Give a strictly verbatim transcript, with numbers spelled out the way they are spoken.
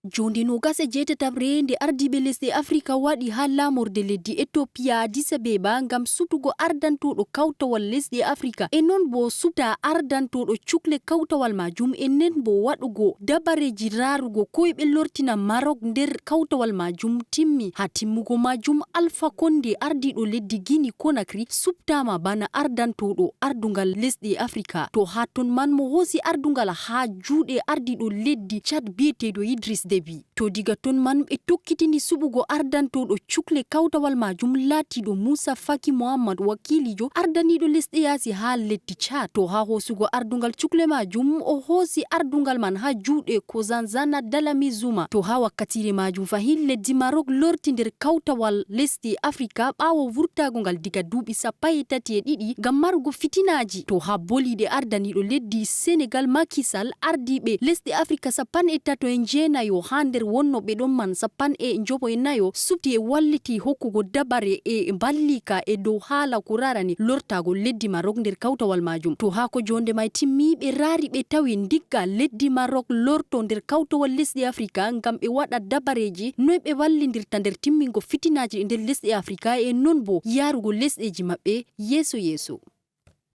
Joonde noogas e jeetataɓre nde ardiiɓe lesɗe Afrika waɗi haa laamorde leddi Etopiya Addis Abeba ngam suɓtugo ardantooɗo kawtawal lesɗe Afrika, e non boo suɓta ardantooɗo cukle kawtawal maajum, e nden boo waɗugo dabareeji raarugo koy ɓe lortina Marok nder kawtawal maajum timmi. Haa timmugo maajum, Alfa Konde, ardiiɗo leddi Gini Konakri, suɓtaama bana ardantooɗo ardungal lesɗe Afrika. To haa ton man, mo hoosi ardungal haa juuɗe ardiiɗo leddi Cad biyeteeɗo Idris Debi. To diga ton man ɓe tokkitini suɓugo ardantooɗo cukle kawtawal maajum laatiiɗo Muusa Faki Mohammad, wakiiliijo ardaniiɗo lesɗe yaasi haa leddi Cad. To haa hoosugo ardungal cukle maajum, o hoosi ardungal man haa juuɗe Kozanzana Dalami Zuma. To haa wakkatiire maajum fahin, leddi Marok lorti nder kawtawal lesɗe Afrika ɓaawo vurtaago ngal diga duuɓi sappo e tati e ɗiɗi ngam marugo fitinaaji. To haa boliiɗe ardaniiɗo leddi Senegal Macky Sall, ardiiɓe lesɗe Afrika sappanɗe tato e jeenayo haa nder wonnooɓe ɗon man sappanɗe njowo e nayo suɓti e walliti hokkugo dabare e mballiika e dow haala ko raarani lortaago leddi Marok nder kawtawal maajum. To haa ko joonde may timmi, ɓe raari ɓe tawi ndigga leddi Marok lorto nder kawtawal lesɗe Afrika ngam ɓe waɗa dabareeji noy ɓe wallindirta nder timmingo fitinaaji ɗi nder lesɗe Afrika e non boo yaarugo lesɗeeji maɓɓe yeeso yeeso.